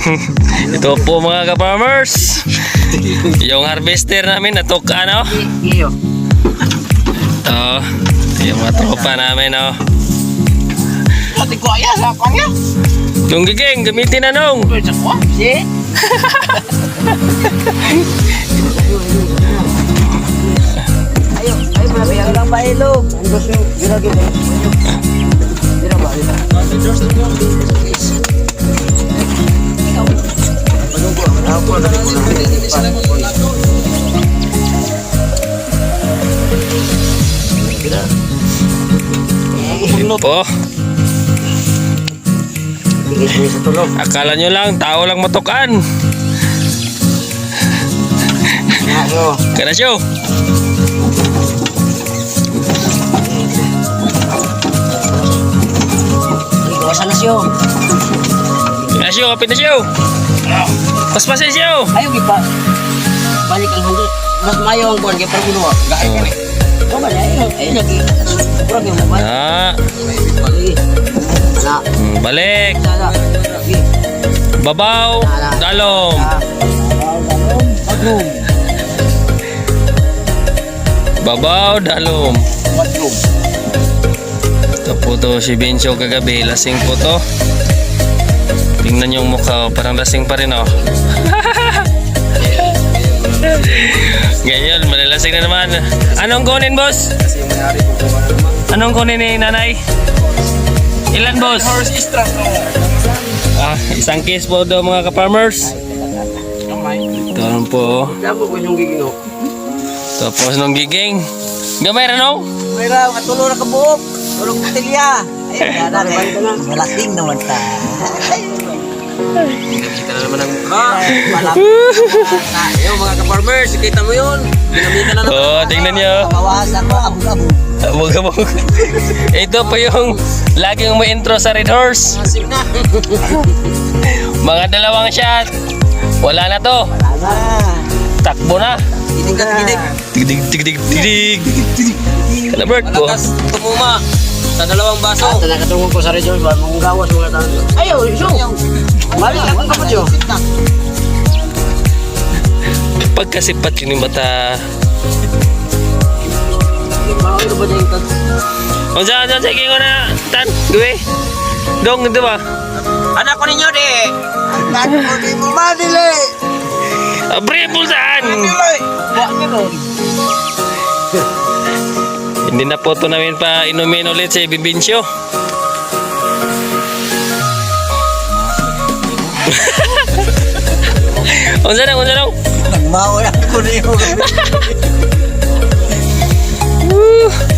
Ito po, mga ka-farmers. Yung harvester namin natuk ano? Iyo. Ito, yung mga tropa namin, oh. Pati ko aya sa kanya. Nung giging, gamitin na nung. Sa ko. Si. Ayo, ayo mga bilang lang bailog. Andos yung gira gid. Dira ba dira? Ito po. Akala nyo lang, tao lang matukan. Kana siyo. Gawasan na siyo. Kana siyo, kapit na siyo. Paspasin siyo. Ayo gipa. Balik ang handi. Mas mayo ang kuan kay para kuno. Oh. Oh, ba ayo ayo lagi. Kurang yung mobile. Na, Sige. Na. balik. Sana. Sige. Babaw, dalom. Bagong. Babaw, dalom. Bagong. Ito po to si Bencho kagabi, lasing po to. Tingnan yung mukha, oh, parang lasing pa rin oh. Ganyan, malalasing na naman. Anong kunin, boss? Anong kunin ni nanay? Ilan, boss? Ah, isang case po daw, mga ka-farmers. Ito lang po, oh. Damo ko yung gigino. Tapos nung giging. Gamay ra no? Mira, katulo na kabuok. Tulog tilya. Ay, na kay. Malasing naman ta. Kita na naman ang mukha. Ayun, mga ka-farmers, kita mo yun. Ginamitan na naman. Oh, tingnan niyo. Bawasan mo abog-abog. Abog-abog. Ito po yung laging may intro sa Red Horse. Asim na. Mga dalawang shot. Wala na to. Wala na. Takbo na. Ginig at ginig. Tigdig, tigdig, tigdig. Kana Bert po. Malakas tumuma sa dalawang baso. Ata nakatungog ko sa region ba mong gawas mga tao. Ayo, iso. Balik akong kapatid. Pagkasipat yun yung mata. Mao ko ba din tag Unsa, unsa, sige ko na. Tan, gawi. Dong, di ba? Anak ko ninyo, di. Anak ko di mo manili. Abre, bulsaan! Wa ni ron. Hindi na po to namin pa inumin ulit si Bibincio. Unsa na, unsa na? Nagmao na ko niyo. Woo!